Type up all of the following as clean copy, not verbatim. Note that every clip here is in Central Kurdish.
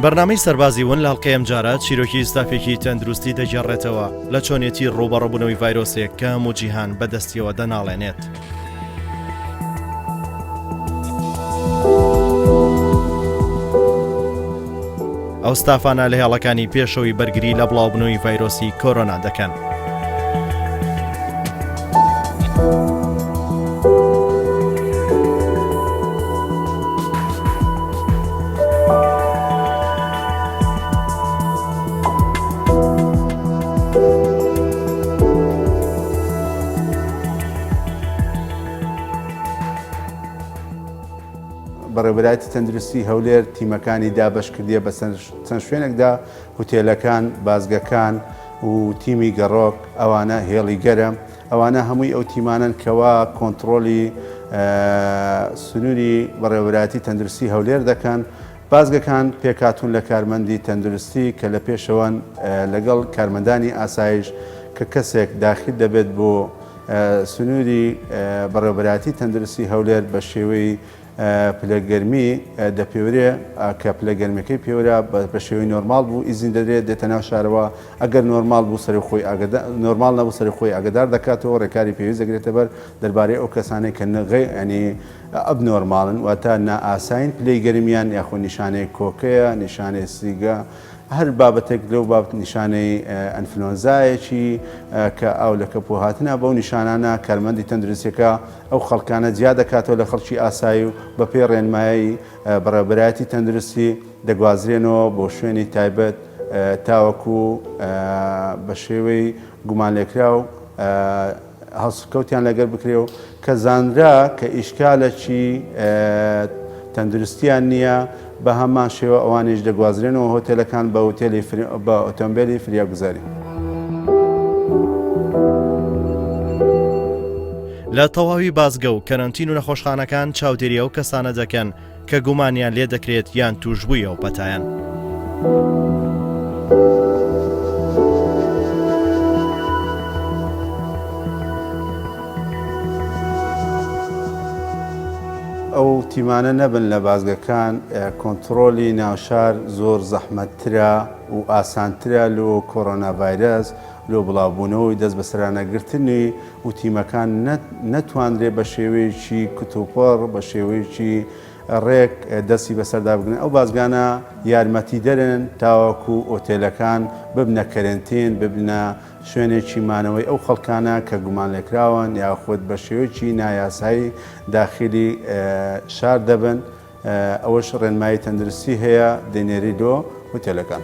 بەرنامەی سەربازی ون لە ئەڵقەی ئەمجارە چیرۆکی ستافێکی تەندروستی دەگێڕێتەوە لە چۆنیەتی ڕووبەڕووبوونەوەی ڤایرۆسێک کە هەموو جیهان بەدەستیەوە دەناڵێنێت. ئەو ستافانە لە هێڵەکانی پێشەوەی بەرگری لە بڵاوبوونەوەی ڤایرۆسی کۆرۆنا دەکەن. بەڕێوەبەرایەتی تەندروستی هەولێر تیمەکانی دابەشکردیە بە چەند شوێنێکدا، هوتێلەکان، بازگەکان و تیمی گەڕۆک، ئەوانە هێڵی گەرم، ئەوانە هەمووی ئەو تیمانەن کەوا کۆنتڕۆلی سنووری بەڕێوەبەرایەتی تەندروستی هەولێر دەکەن. بازگەکان پێکهاتوون لە کارمەندی تەندروستی کە لە پێشەوەن لەگەڵ کارمەندانی ئاسایش کە کەسێک داخیل دەبێت بۆ سنووری بەڕێوەبەرایەتی تەندروستی هەولێر بە شێوەی پلە گەرمی دەپێورێ کە پلە گەرمیەکەی پێورا بە شێوەی نۆرماڵ بوو ئیزین دەدرێت دێتە ناو شارەوە ئەگەر نۆرماڵ بوو سەری خۆی نۆرماڵ نەبوو سەری خۆی ئاگدار دەکاتەوە ڕێکاری پێویست دەگرێتە بەر دەربارەی ئەو کەسانەی کە نغێ ینی abnormal ن واتە نائاسایین پلەی گەرمیان یاخۆ نیشانەی کۆکەیە نیشانەی سیگە هەر بابەتێک لەو بابەت نیشانەی ئەنفلۆنزایەکی کە ئاو لە کەپوو هاتنە بەو نیشانانە کارمەندی تەندروستیەکە ئەو خەڵکانە جیا دەکاتەوە لە خەڵکی ئاسایی و بەپێی ڕێنمایی بەڕێوەبەرایەتی تەندروستی دەگوازرێنەوە بۆ شوێنی تایبەت تاوەکو بە شێوەی گومانلێکراو هەڵسوکەوتیان لەگەر بکرێ و کە زانرا کە ئیشکالەکی تەندروستیان نییە بە هەمان شێوە ئەوانیش دەگوازرێنەوە هۆتێلەکان بە هوتێلی بە ئۆتۆمبێلی فریاگوزاری. لە تەواوی بازگە و کەرەنتین و نەخۆشخانەکان چاودێری ئەو کەسانە دەکەن کە گومانیان لێ دەکرێت یان تووشبووی ئەو پەتایەن. ئەو تیمانە نەبن لە بازگەکان کۆنتڕۆلی ناوشار زۆر زەحمەتترە و ئاسانترە لۆ کۆرۆنا ڤایرەس لۆ بڵاوبوونەوەی دەست بەسەرانەگرتنی و تیمەکان نەتوانرێ بە شێوەیەکی کتوپڕ بە شێوەیەکی ڕێک دەستی بەسەردا بگرن ئەو بازگانە یارمەتیدەرن تاوەکو ئۆتێلەکان ببنە کەرەنتین ببنە شوێنێکی مانەوەی ئەو خەڵکانە کە گومانلێکراون یاخود بە شێوەیەکی نایاسایی داخیلی شار دەبن ئەوەش ڕێنمایی تەندروستی هەیە دەینێری لۆ هوتێلەکان.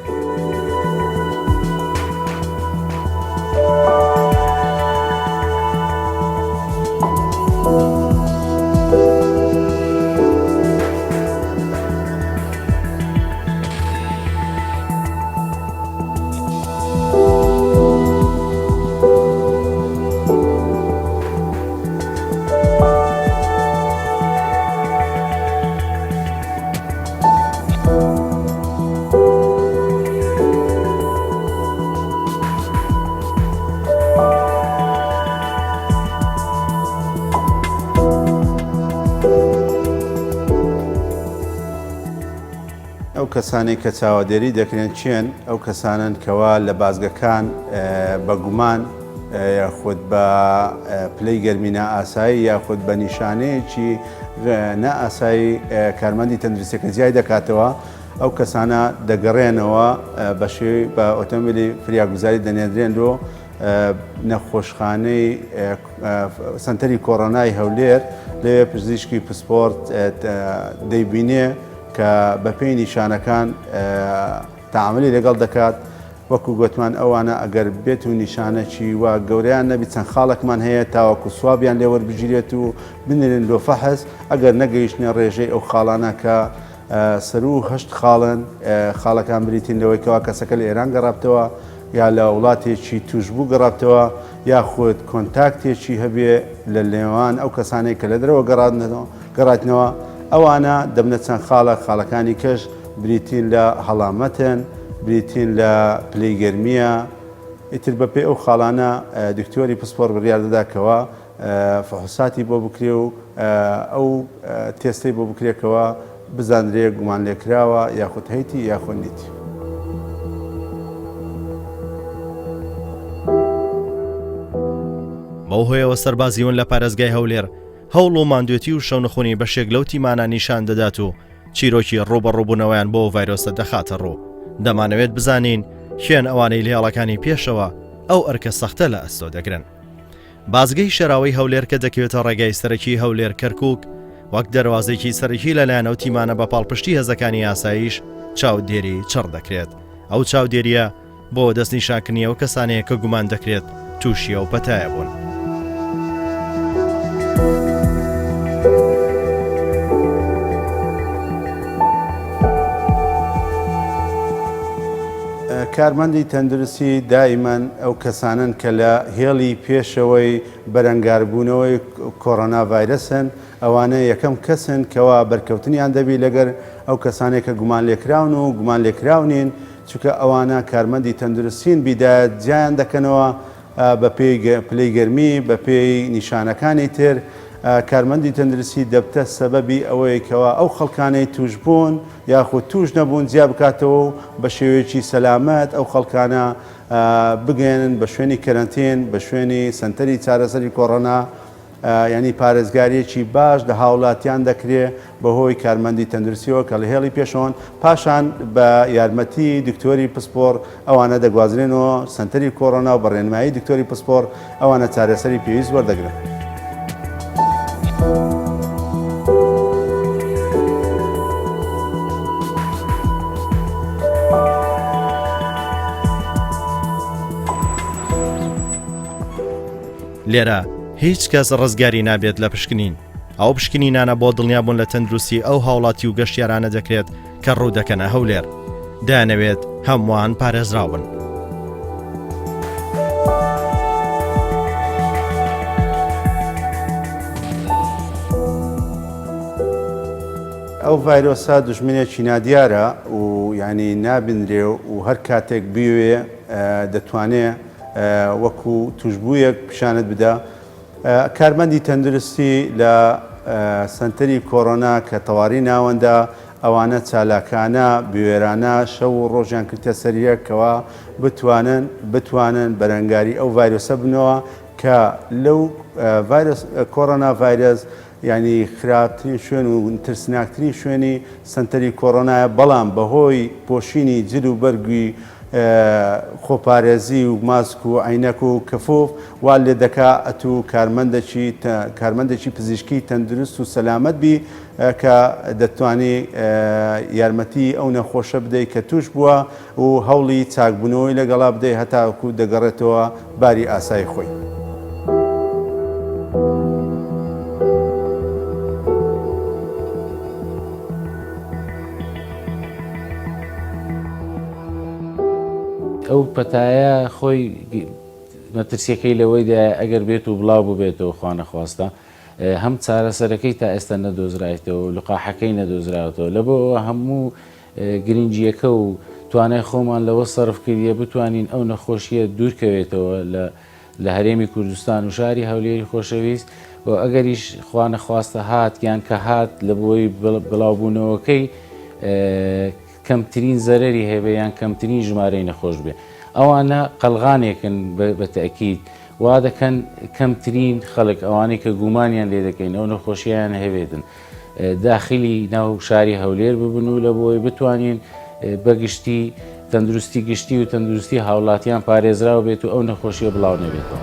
ئەو کەسانەی کە چاوەدێری دەکرێن کێن؟ ئەو کەسانەن کەوا لە بازگەکان بە گومان یاخود بە پلەی گەرمی نائاسایی یاخود بە نیشانەیەکی نائاسایی کارمەندی تەندروستیەکە جیای دەکاتەوە ئەو کەسانە دەگەڕێنەوە بە شێوەی بە ئۆتۆمبیلی فریاگوزاری دەنێردرێن لۆ نەخۆشخانەی سەنتەری کۆرۆنای هەولێر لەوێ پزیشکی پسپۆرت دەیبینێ کە بەپێی نیشانەکان تەعاملی لەگەڵ دەکات، وەکو گۆتمان ئەوانە ئەگەر بێت و نیشانەکی وا گەورەیان نەبی چەند خاڵێکمان هەیە تاوەکو سوابیان لێ وەربگیرێت و بنرێن لۆ فەحس ئەگەر نەگەیشتنە ڕێژەی ئەو خاڵانە کە سەروو هەشت خاڵن خاڵەکان بریتین لەوەی کەوا کەسەکە لە ئێران گەڕابتەوە یا لە وڵاتێکی توشبوو گەڕابتەوە یاخود کۆنتاکتێکی هەبێ لە نێوان ئەو کەسانەی کە لە دەرەوە گەڕاتنەوە ئەوانە دەبنە چەند خاڵە خاڵەکانی کەش بریتین لە هەڵامەتن بریتین لە پلەی گەرمیە ئیتر بەپێی ئەو خاڵانە دکتۆری پسپۆڕ بڕیار دەدا کەوا فحوساتی بۆ بکرێ و ئەو تێستەی بۆ بکرێ کەوا. بزانرێ گومانلێکراوە یاخود هەیتی یاخود نیتی. بەو هۆیەوە سەربازیون لە پارێزگای هەولێر هەوڵ و ماندوێتی و شەونخونی بەشێک لەو تیمانە نیشان دەدات و چیرۆکی ڕووبەڕووبوونەوەیان بۆ ڤایرۆسە دەخاتە ڕوو. دەمانەوێت بزانین کێن ئەوانەی لە هێڵەکانی پێشەوە ئەو ئەرکە سەختە لە ئەستۆ دەگرن. بازگەی شێراوەی هەولێر کە دەکەوێتە ڕێگای سەرەکی هەولێر کەرکوک وەک دەروازێکی سەرەکی لەلایەن ئەو تیمانە بە پاڵپشتی هێزەکانی ئاسایش چاودێری چڕ دەکرێت. ئەو چاودێرییە بۆ دەستنیشانکردنی ئەو کەسانەیە کە گومان دەکرێت تووشی ئەو پەتایە بوون. کارمەندی تەندروستی دائیمەن ئەو کەسانەن کە لە هێڵی پێشەوەی بەرەنگاربوونەوەی کۆرۆنا ڤایرەسن، ئەوانە یەکەم کەسن کەوا بەرکەوتنیان دەبی لەگەر ئەو کەسانەی کە گومانلێکراون و گومانلێکراو نین، چونکە ئەوانە کارمەندی تەندروستین بیدایەت جیایان دەکەنەوە بەپێی پلەی گەرمی بەپێی نیشانەکانی تر کارمەندی تەندروستی دەبتە سەبەبی ئەوەی کەوا ئەو خەڵکانەی توشبوون یاخود توش نەبوون جیا بکاتەوە و بە شێوەیەکی سەلامەت ئەو خەڵکانە بگەیەنن بە شوێنی کەرەنتین بە شوێنی سەنتەری چارەسەری کۆڕۆنا یانی پارێزگاریەکی باش لە هاوڵاتیان دەکرێ بەهۆی کارمەندی تەندروستیەوە کە لە هێڵی پێشەوەن، پاشان بە یارمەتی دکتۆری پسپۆڕ ئەوانە دەگوازرێنەوە سەنتەری کۆرۆنا و بە ڕێنمایی دکتۆری پسپۆڕ ئەوانە چارەسەری پێویست وەردەگرن. لێرە هیچ کەس ڕزگاری نابێت لە پشکنین، ئەو پشکنینانە بۆ دڵنیابوون لە تەندروستی ئەو هاوڵاتی و گەشتیارانە دەکرێت کە ڕوو دەکەنە هەولێر، دەیانەوێت هەمووان پارێزراو بن. ئەو ڤایرۆسە دوژمنێکی نادیارە و یانی نابینرێ و هەر کاتێک بیەوێ دەتوانێ وەکو توشبوویەک پیشانت بدا. کارمەندی تەندروستی لە سەنتەری کۆرۆنا کە تەواری ناوەندە، ئەوانە چالاکانە، بوێرانە شەو و ڕۆژیان کردە سەر یەک کەوا بتوانن بتوانن بەرەنگاری ئەو ڤایرۆسە بنەوە کە لەو ڤایرۆس کۆرۆنا ڤایرەس یانی خراپترین شوێن و ترسناکترین شوێنی سەنتەری کۆرۆنایە، بەڵام بەهۆی پۆشینی جل و بەرگی خۆپارێزی و ماسک و عەینەک و کفوف وات لێ دەکا ئەتوو کارمەندەکی کارمەندێکی پزیشکی تەندروست و سەلامەت بی کە دەتوانی یارمەتی ئەو نەخۆشە بدەی کە توش بووە و هەوڵی چاکبوونەوەی لەگەڵا بدەی هەتاکوو دەگەڕێتەوە باری ئاسایی خۆی. ئەو پەتایە خۆی مەترسیەکەی لەوەیدایە ئەگەر بێت و بڵاو ببێتەوە خوانەخواستە هەم چارەسەرەکەی تا ئێستا نەدۆزرایتەوە لقاحەکەی نەدۆزراوەتەوە لەبەوە هەموو گرنگییەکە و توانای خۆمان لەوە سەرف کردیە بتوانین ئەو نەخۆشییە دوورکەوێتەوە لە لە هەرێمی کوردستان و شاری هەولێری خۆشەویست و ئەگەریش خوا نەخواستە هات یان کە هات لە بۆی بڵاوبوونەوەکەی کەمترین زەرەری هەبێ یان کەمترین ژمارەی نەخۆش بێ ئەوانە قەلغانێکن بە تەئکید وا دەکەن کەمترین خەڵک ئەوانەی کە گومانیان لێ دەکەین ئەو نەخۆشییان هەبێتن داخلی ناو شاری هەولێر ببن و لە بۆی بتوانین بەگشتی تەندروستی گشتی و تەندروستی هاوڵاتیان پارێزراو بێت و ئەو نەخۆشیە بڵاو نەبێتەوە.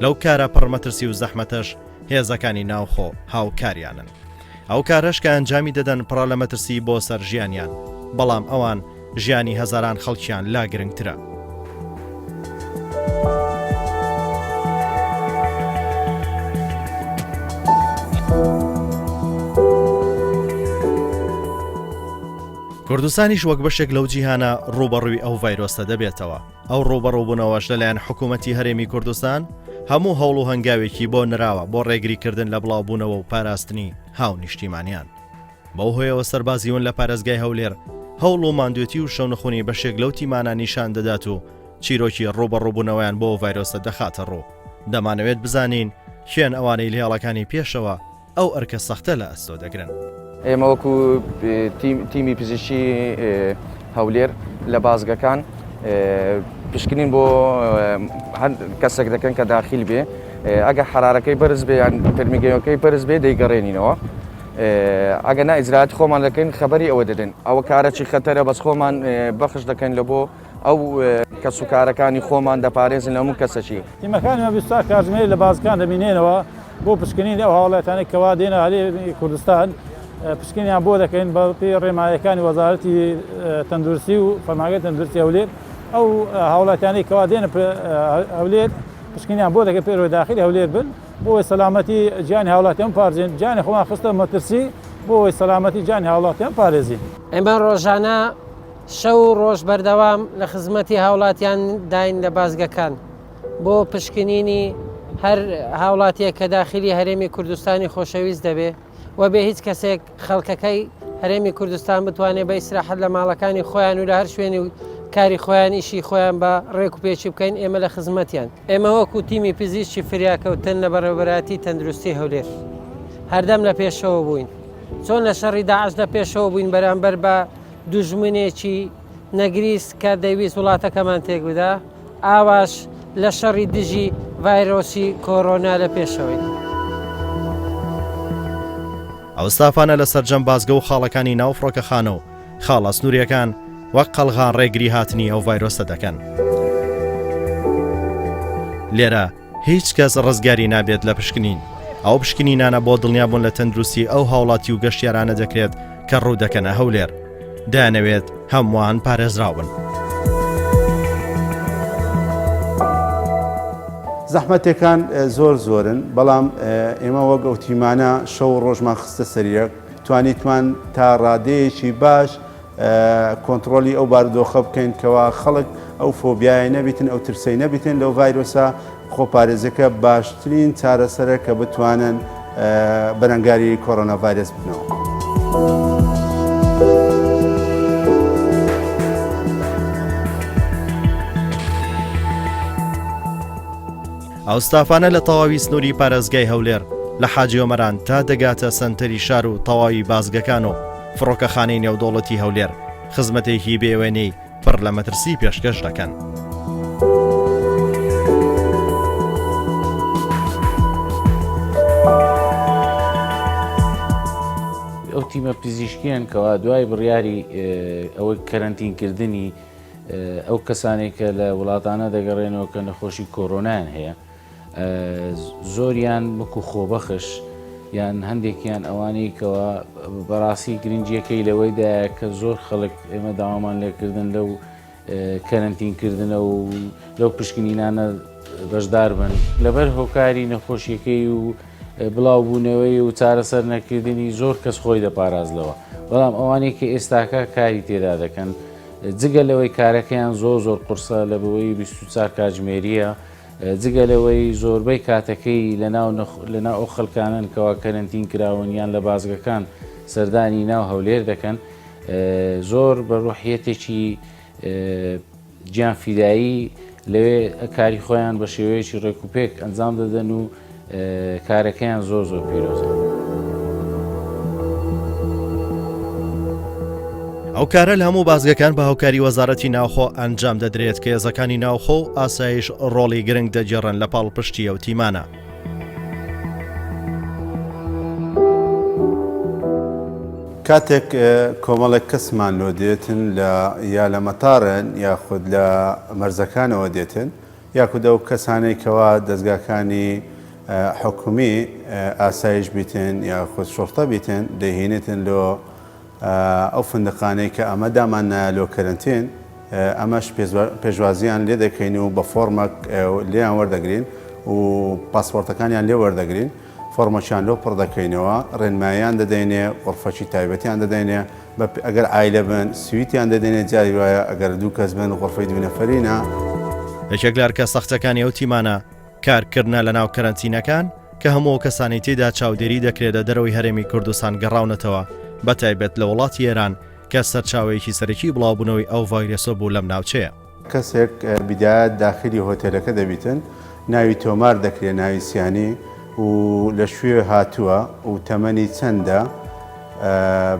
لەو کارە پڕمەترسی و زەحمەتەش هێزەکانی ناوخۆ هاوکاریانن. ئەو کارەش کە ئەنجامی دەدەن پڕە لە مەترسی بۆ سەر ژیانیان، بەڵام ئەوان ژیانی هەزاران خەڵکیان لا گرنگترە. کوردستانیش وەک بەشێک لەو جیهانە ڕووبەڕووی ئەو ڤایرۆسە دەبێتەوە. ئەو ڕووبەڕووبوونەوەش لەلایەن حکوومەتی هەرێمی کوردستان، هەموو هەوڵ و هەنگاوێکی بۆ نراوە بۆ ڕێگریکردن لە بڵاوبوونەوە و پاراستنی هاونیشتیمانیان. بەو هۆیەوە سەربازیون لە پارێزگای هەولێر هەوڵ و ماندوێتی و شەونخونی بەشێک لەو تیمانە نیشان دەدات و چیرۆکی ڕووبەڕووبوونەوەیان بۆ ڤایرۆسە دەخاتە ڕوو. دەمانەوێت بزانین کێن ئەوانەی لە هێڵەکانی پێشەوە ئەو ئەرکە سەختە لە ئەستۆ دەگرن. ئێمە وەکو تیمی پزیشکی هەولێر لە بازگەکان پشکنین بۆ هەر کەسێک دەکەن کە داخیل بێ ئەگەر حرارەکەی بەرز بێ یان تەرمیگەیەکەی بەرز بێ دەیگەڕێنینەوە ئەگە نا ئیجرات خۆمان دەکەین خەبەری ئەوە دەدەن ئەوە کارەکی خەتەرە بەس خۆمان بەخش دەکەین لە بۆ ئەو کەسوکارەکانی خۆمان دەپارێزن لە هەموو کەسەکی. تیمەکانی مە 24 کاتژمێری لە بازگەکان دەمینێنەوە بۆ پشکنینی ئەو هاوڵاتیانەی کەوا دێنە هەرێمی کوردستان پشکنینیان بۆ دەکەین بە پێی ڕێنماییەکانی وەزارەتی تەندروستی و فەرمانگەی تەندروستی هەولێر ئەو هاوڵاتیانەی کەوا دێنە هەولێر پشکنینیان بۆ دەکەین پێش ئەوەی داخلی هەولێر بن بۆ ئەوەی سەلامەتی گیانی هاوڵاتیان بپارێزین گیانی خۆمان خستە مەترسی بۆ ئەوەی سەلامەتی گیانی هاوڵاتیان پارێزین. ئێمە ڕۆژانە شەو و ڕۆژ بەردەوام لە خزمەتی هاوڵاتیان داین لە بازگەکان بۆ پشکنینی هەر هاوڵاتیەک کە داخلی هەرێمی کوردستانی خۆشەویست دەبێ و بێ هیچ کەسێک خەڵکەکەی هەرێمی کوردستان بتوانێت بە ئیسراحەت لە ماڵەکانی خۆیان و لە هەر شوێنی و کاری خۆیان ئیشی خۆیان بە ڕێک و پێکی بکەین ئێمە لە خزمەتیان. ئێمە وەکو تیمی پزیشکی فریاکەوتن لە بەڕێوەبەرایەتی تەندروستی هەولێر هەردەم لە پێشەوە بووین چۆن لە شەڕی داعش لە پێشەوە بووین بەرامبەر بە دوژمنێکی نەگریس کە دەیویست وڵاتەکەمان تێکبدا، ئاواش لە شەڕی دژی ڤایرۆسی کۆرۆنا لە پێشەوەین. ئەو ستافانە لە سەرجەم بازگە و خاڵەکانی ناو فڕۆکەخانە و خاڵە سنوورییەکان وەک قەڵغان ڕێگری هاتنی ئەو ڤایرۆسە دەکەن. لێرە هیچ کەس ڕزگاری نابێت لە پشکنین، ئەو پشکنینانە بۆ دڵنیابوون لە تەندروستی ئەو هاوڵاتی و گەشتیارانە دەکرێت کە ڕوو دەکەنە هەولێر، دەیانەوێت هەمووان پارێزراو بن. زەحمەتێکان زۆر زۆرن، بەڵام ئێمە وەک ئەو تیمانە شەو و ڕۆژمان خستە سەریەک، توانیتمان تا ڕادەیەکی باش کۆنتڕۆلی ئەو بارودۆخە بکەین کەوا خەڵک ئەو فۆبیایە نەبیتن ئەو ترسەی نەبیتن لەو ڤایرۆسە خۆپارێزەکە باشترین چارەسەرە کە بتوانن بەرەنگاری کۆرۆنا ڤایرۆس ببنەوە. ئەو ستافانە لە تەواوی سنووری پارێزگای هەولێر لە حاجی ئۆمەران تا دەگاتە سەنتەری شار و تەواوی بازگەکان و فڕۆکەخانەی نێودەوڵەتی هەولێر خزمەتێکی بێوێنەی پڕ لە مەترسی پێشکەش دەکەن. ئەو تیمە پزیشکیان کەوا دوای بڕیاری ئەوەی کەرەنتینکردنی ئەو کەسانێک کە لە وڵاتانە دەگەڕێنەوە کە نەخۆشی کۆرۆنایان هەیە زۆریان وەکو خۆبەخش یان هەندێکیان ئەوانەی کەوا بەڕاستی گرنگیەکەی لەوەیدایە کە زۆر خەڵک ئێمە داوامان لێکردن لەو کەرەنتین کردنە و لەو پشکنینانە بەشدار بن لەبەر هۆکاری نەخۆشیەکەی و بڵاوبوونەوەی و چارەسەر نەکردنی زۆر کەس خۆی دەپاراز لەوە بەڵام ئەوانەی کە ئێستاکە کاری تێدا دەکەن جگە لەوەی کارەکەیان زۆر زۆر قورسە لە بەوەی 24 کاتژمێریە جگە لەوەی زۆربەی کاتەکەی لەناو لەناو ئەو خەڵکانەن کەوا کەرەنتین کراون یان لە بازگەکان سەردانی ناو هەولێر دەکەن زۆر بە ڕوحیەتێکی گیان فیدایی لەوێ کاری خۆیان بە شێوەیەکی ڕێک و پێک ئەنجام دەدەن و کارەکەیان زۆر زۆر پیرۆزە. ئەو کارە لە هەموو بازگەکان بە هاوکاری وەزارەتی ناوخۆ ئەنجام دەدرێت کە هێزەکانی ناوخۆ و ئاسایش ڕۆڵی گرنگ دەگێڕن لە پاڵپشتی ئەو تیمانە. کاتێک کۆمەڵێک کەسمان لۆ دێتن لە یا لە مەتارن یاخود لە مەرزەکانەوە دێتن یاخود ئەو کەسانەی کەوا دەزگاکانی حکومی ئاسایش بیتن یاخود شوڕتە بیتن دەیهینێتن لۆ ئەو فندقانەی کە ئەمە دامان نایە لۆ کەرەنتین ئەمەش پێشوازیان لێ دەکەین و بە فۆرمەک لێیان وەردەگرین و پاسپۆرتەکانیان لێ وەردەگرین فۆرمەکیان لۆ پڕ دەکەینەوە ڕێنماییان دەدەینێ غوڕفەکی تایبەتیان دەدەینێ بە ئەگەر عایلە بن سویتیان دەدەینێ جاری وایە ئەگەر دوو کەس بن غوڕفەی دوو نەفەرینە. یەکێک لە ئەرکە سەختەکانی ئەو تیمانە. کارکردنە لەناو کەرەنتینەکان کە هەموو ئەو کەسانەی تێیدا چاودێری دەکرێت لە دەرەوەی هەرێمی کوردستان گەڕاونەتەوە بەتایبەت لە وڵاتی ئێران کە سەرچاوەیەکی سەرەکی بڵاوبوونەوەی ئەو ڤایرۆسە بوو لەم ناوچەیە. کەسێک بیدایەت داخلی هۆتێلەکە دەبیتن ناوی تۆمار دەکرێ ناوی سیانی و لە کوێ هاتووە و تەمەنی چەندە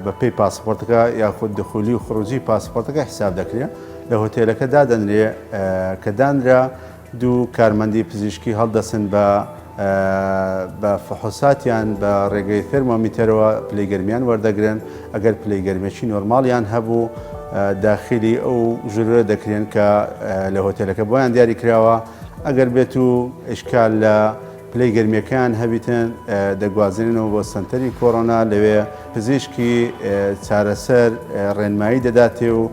بە پێی پاسپۆرتەکە یاخود دخولی و خروجی پاسپۆرتەکە حیساب دەکرێ لە هۆتێلەکە دادەنرێ کە دانرا دوو کارمەندی پزیشکی هەڵدەسن بە بە فحوساتیان بە ڕێگەی تەرمۆمیتەرەوە پلەی گەرمیان وەردەگرن، ئەگەر پلەی گەرمیی نۆرماڵیان هەبوو داخیلی ئەو ژوورە دەکرێن کە لە هۆتێلەکە بۆیان دیاری کراوە، ئەگەر بێت و ئیشکال لە پلەی گەرمیەکەیان هەبیتن دەگوازرێنەوە بۆ سەنتەری کۆرۆنا لەوێ پزیشکی چارەسەر ڕێنمایی دەداتێ و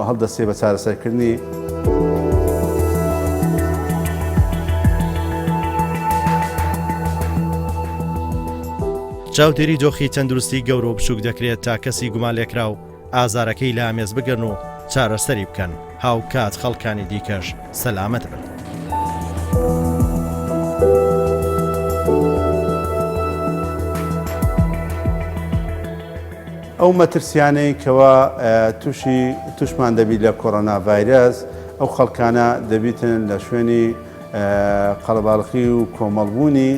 هەڵدەستێ بە چارەسەرکردنی. چاودێری دۆخی تەندروستی گەورە و بچووک دەکرێت تا کەسی گومانلێکراو ئازارەکەی لە ئامێز بگرن و چارەسەری بکەن، هاوکات خەڵکانی دیکەش سەلامەت بن. ئەو مەترسیانەی کەوا تووشی تووشمان دەبیت لە کۆرۆنا ڤایرەس ئەو خەڵکانە دەبیتن لە شوێنی قەڵەباڵخی و کۆمەڵبوونی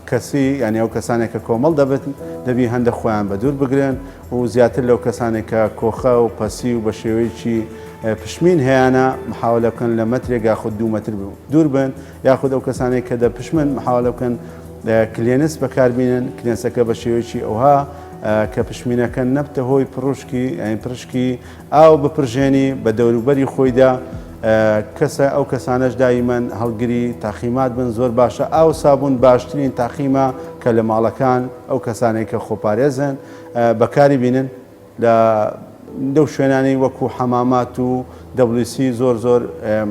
کەسی یانی ئەو کەسانێک کە کۆمەڵ دەبن دەبی هەندە خۆیان بە دوور بگرن و زیاتر لەو کەسانێک کە کۆخە و پەسی و بە شێوەیەکی پشمین هەیانە محاولە بکەن لە مەترێک یاخود دوو مەتر دوور بن یاخود ئەو کەسانێک کە دەپشمن محاولە بکەن کلێنس بەکاربینن کلێنسەکە بە شێوەیەکی ئەوها کە پشمینەکە نەبتە هۆی پڕشکی یانی پرشکی ئاو بپرژێنی بە دەوروبەری خۆیدا کەسە ئەو کەسانەش دایمەن هەڵگری تاقیمات بن زۆر باشە ئاو سابوون باشترین تاقیمە کە لە ماڵەکان ئەو کەسانێک کە خۆپارێزن بەکاری بینن لە لەو شوێنانەی وەکو حەمامات و WC زۆر زۆر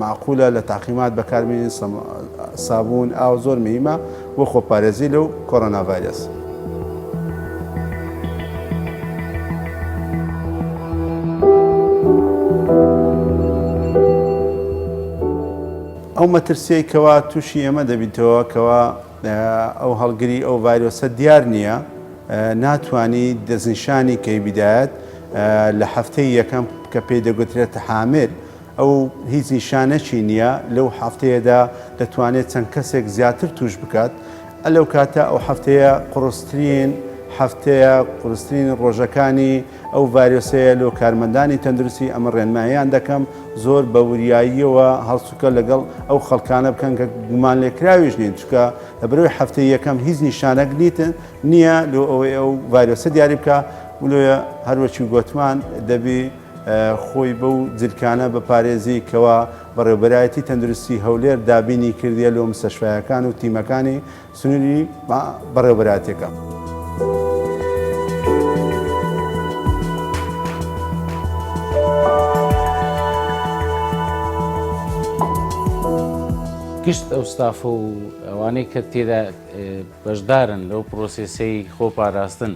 مەعقولە لە تاقیمات بەکاربێنین سابوون ئاو زۆر مهیمە بۆ خۆپارێزی لەو کۆرۆنا ڤایرەس. ئەو مەترسیەی کەوا تووشی ئێمە دەبیتەوە کەوا ئەو هەڵگری ئەو ڤایرۆسە دیار نییە ناتوانی دەستنیشانی کەی بیدایەت لە هەفتەی یەکەم کە پێی دەگوترێت حامل ئەو هیچ نیشانەکی نییە لەو هەفتەیەدا دەتوانێت چەند کەسێک زیاتر توش بکات لەو کاتە ئەو هەفتەیە قڕسترین هەفتەیە قورسترین ڕۆژەکانی ئەو ڤایرۆسەیە لۆ کارمەندانی تەندروستی ئەمە ڕێنماییان دەکەم زۆر بە وریاییەوە هەڵسوکە لەگەڵ ئەو خەڵکانە بکەن کە گومانلێکراویش نین چونکە لە بەرەوەی هەفتەی یەکەم هیچ نیشانەک نیتن نییە لۆ ئەوەی ئەو ڤایرۆسە دیاری بکە ولۆیە هەروەکی گۆتمان دەبی خۆی بەو جلکانە بپارێزی کەوا بەڕێوبەرایەتی تەندروستی هەولێر دابینی کردیە لۆ مستەشفایەکان و تیمەکانی سنووری بەڕێوەبەرایەتیەکە. گشت ئەو ستافە و ئەوانەی کە تێدا بەشدارن لەو پرۆسێسەی خۆپاراستن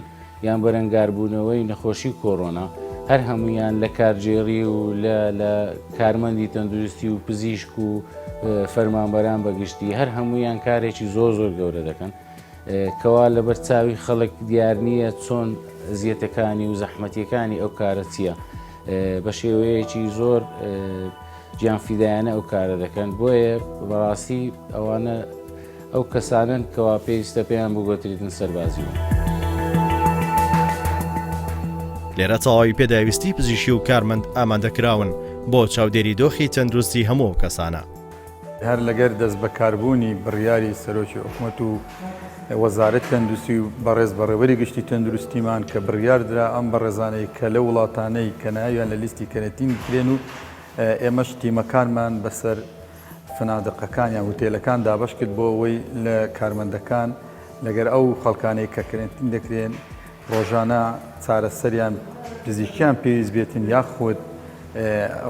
یان بەرەنگاربوونەوەی نەخۆشی کۆرۆنا هەر هەمویان لە کارگێڕی و لە کارمەندی تەندروستی و پزیشک و فەرمانبەران بەگشتی هەر هەمویان کارێکی زۆر زۆر گەورە دەکەن کەوا لەبەر چاوی خەڵک دیار نییە چۆن زیەتەکانی و زەحمەتیەکانی ئەو کارە چییە بە شێوەیەکی زۆر گیانفیدایانە ئەو کارە دەکەن بۆیە بەڕاستی ئەوانە ئەو کەسانەن کەوا پێویستە پێیان بگۆتریتن سەربازی بوون. لێرە تەواوی پێداویستی پزیشکی و کارمەند ئامادەکراون بۆ چاودێری دۆخی تەندروستی هەموو ئەو کەسانە. هەر لەگەر دەستبەکاربوونی بڕیاری سەرۆکی حکومەت و وەزارەتی تەندروستی و بەڕێز بەڕێوەبەری گشتی تەندروستیمان کە بڕیاردرا ئەم بەڕێزانەی کە لەو وڵاتانەی کە ناویان لە لیستی کەرەنتین بکرێن و ئێمەش تیمەکانمان بەسەر فنادقەکان یان هوتێلەکان دابەش کرد بۆ ئەوەی لە کارمەندەکان لەگەر ئەو خەڵکانەی کە کەرەنتین دەکرێن ڕۆژانە چارەسەریان پزیشکیان پێویست بێتن یاخود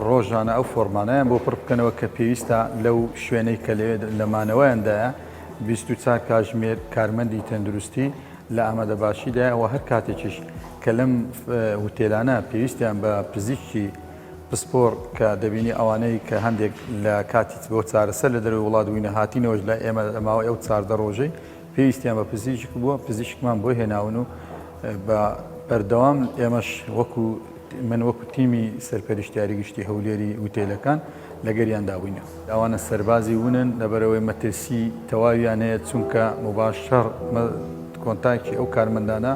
ڕۆژانە ئەو فۆرمانیان بۆ پڕ بکەنەوە کە پێویستە لەو شوێنەی کە لەوێ لە مانەوەیاندایە 24 کاژمێر کارمەندی تەندروستی لە ئامادەباشیدایە و هەر کاتێکیش کە لەم هوتێلانە پێویستیان بە پزیشکی. پسپۆڕ کە دەبینی ئەوانەی کە هەندێک لە کاتی بۆ چارەسەر لە دەرەوەی وڵات بووینە هاتینەوەش لای ئێمە لە ماوەی ئەو 14 ڕۆژەی پێویستیان بە پزیشک بووە پزیشکمان بۆ هێناون و بە بەردەوام ئێمەش وەکو من وەکو تیمی سەرپەرشتیاری گشتی هەولێری وتێلەکان لەگەریاندا بووینە. ئەوانە سەربازی ونن لەبەرئەوەی مەترسی تەواویان هەیە چونکە موباشەر کۆنتاکی ئەو کارمەندانە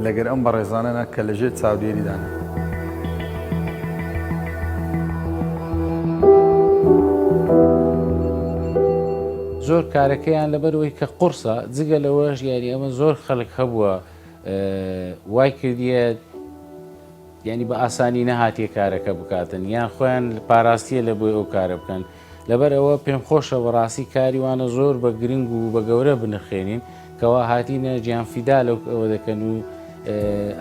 لەگەر ئەم بەڕێزانەنە کە لەژێر چاودێریدانە. زۆر کارەکەیان لەبەرئەوەی کە قوڕسە جگە لەوەش یاری ئەمە زۆر خەڵک هەبووە وای کردیە یانی بە ئاسانی نەهاتیە کارەکە بکاتن یان خۆیان پاراستیە لە بۆی ئەو کارە بکەن لەبەر ئەوە پێم خۆشە بەڕاستی کاری وانە زۆر بە گرنگ و بە گەورە بنرخێنین کەوا هاتینە گیان فیدا لەو ئەوە دەکەن و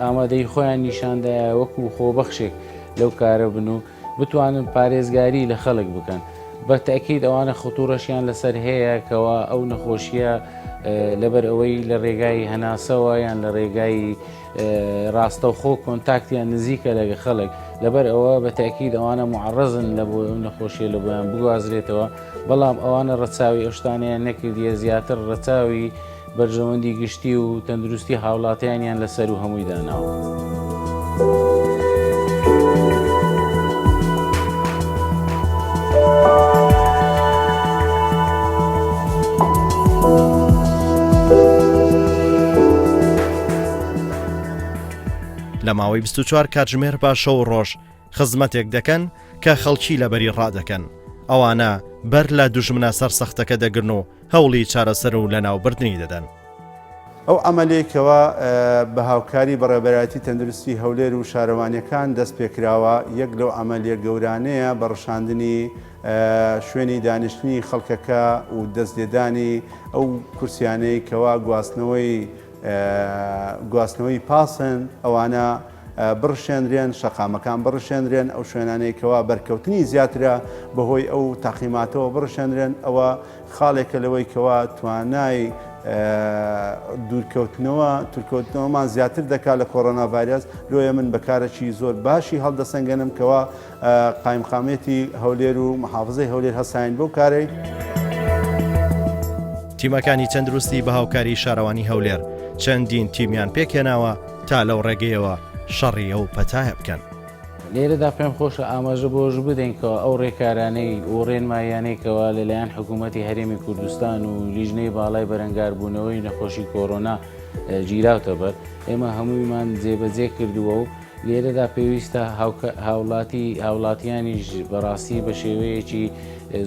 ئامادەی خۆیان نیشاندایە وەکو خۆبەخشێک لەو کارە بن و بتوانن پارێزگاری لە خەڵک بکەن بە تەکیید ئەوانە خطورەشیان لەسەر هەیە کەوا ئەو نەخۆشیە لەبەر ئەوەی لە ڕێگای هەناسەوە یان لە ڕێگای ڕاستەوخۆ کۆنتاکتیان نزیکە لەگە خەڵک لەبەر ئەوە بە تاکید ئەوانە معڕزن لە بۆ ئەو نەخۆشیە لە بۆیان بگوازرێتەوە بەڵام ئەوانە ڕەچاوی ئەو شتانەیان نەکردیە زیاتر ڕەچاوی بەرژەوەندی گشتی و تەندروستی هاوڵاتیانیان لەسەر و هەمووی داناوە. لە ماوەی 24 کاتژمێر با شەو و ڕۆژ خزمەتێک دەکەن کە خەڵکی لەبەری ڕادەکەن ئەوانە بەر لە دوژمنە سەرسەختەکە دەگرن و هەوڵی چارەسەر و لەناوبردنی دەدەن. ئەو عەمەلیەی کەوا بە هاوکاری بەڕێوەبەرایەتی تەندروستی هەولێر و شارەوانیەکان دەست پێکراوە یەک لەو عەمەلیە گەورانەیە بە ڕشاندنی شوێنی دانیشتنی خەڵکەکە و دەست لێدانی ئەو کورسیانەی کەوا گواستنەوەی گواستنەوەی پاسن ئەوانە بڕشێنرێن، شەقامەکان بڕشێنرێن، ئەو شوێنانەی کەوا بەرکەوتنی زیاترە بەهۆی ئەو تاقیماتەوە بڕشێنرێن، ئەوە خاڵێکە لەوەی کەوا توانای دوورکەوتنەوە تورکەوتنەوەمان زیاتر دەکات لە کۆرۆنا ڤایرەس، لۆیە من بە کارەکی زۆر باشی هەڵدەسەنگەنم کەوا قایمقامیەتی هەولێر و محافزەی هەولێر هەستاین بەو کارەی. تیمەکانی تەندروستی بە هاوکاری شارەوانی هەولێر چەندین تیمیان پێکهێناوە تا لەو ڕێگەیەوە شەڕی ئەو پەتایە بکەن. لێرەدا پێم خۆشە ئاماژە بەوەش بدەین کەوا ئەو ڕێکارانەی و ڕێنماییانەی کەوا لەلایەن حکوومەتی هەرێمی کوردستان و لیژنەی باڵای بەرەنگاربوونەوەی نەخۆشی کۆرۆنا گیراوتە بەر ئێمە هەموویمان جێبەجێ کردووە و لێرەدا پێویستە هاوڵاتی هاوڵاتیانیش بەڕاستی بە شێوەیەکی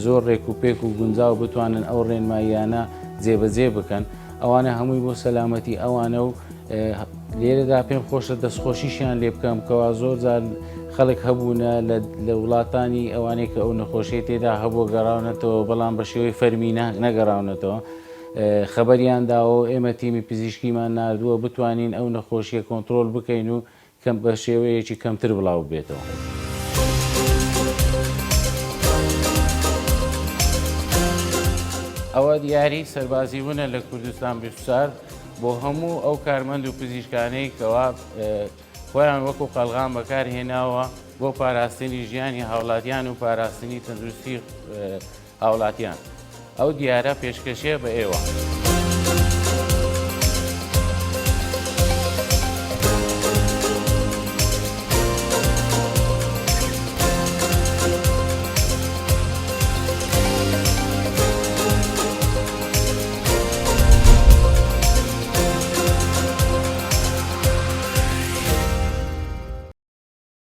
زۆر ڕێک و پێک و گونجاو بتوانن ئەو ڕێنماییانە جێبەجێ بکەن ئەوانە هەمووی بۆ سەلامەتی ئەوانە و لێرەدا پێم خۆشە دەستخۆشیشیان لێ بکەم کەوا زۆر جار خەڵک هەبوونە لە وڵاتانی ئەوانەی کە ئەو نەخۆشیە تێدا هەبووە گەڕاونەتەوە بەڵام بە شێوەی فەرمی نەگەڕاونەتەوە خەبەریان داوە و ئێمە تیمی پزیشکیمان ناردووە بتوانین ئەو نەخۆشیە کۆنترۆل بکەین و کەم بە شێوەیەکی کەمتر بڵاو ببێتەوە. ئەوە دیاری سەربازی ونە لە کوردستان 24 بۆ هەموو ئەو کارمەند و پزیشکانەی کەوا خۆیان وەکو قەلغان بەکار هێناوە بۆ پاراستنی ژیانی هاوڵاتیان و پاراستنی تەندروستی هاوڵاتیان. ئەو دیارە پێشکەشیە بە ئێوە.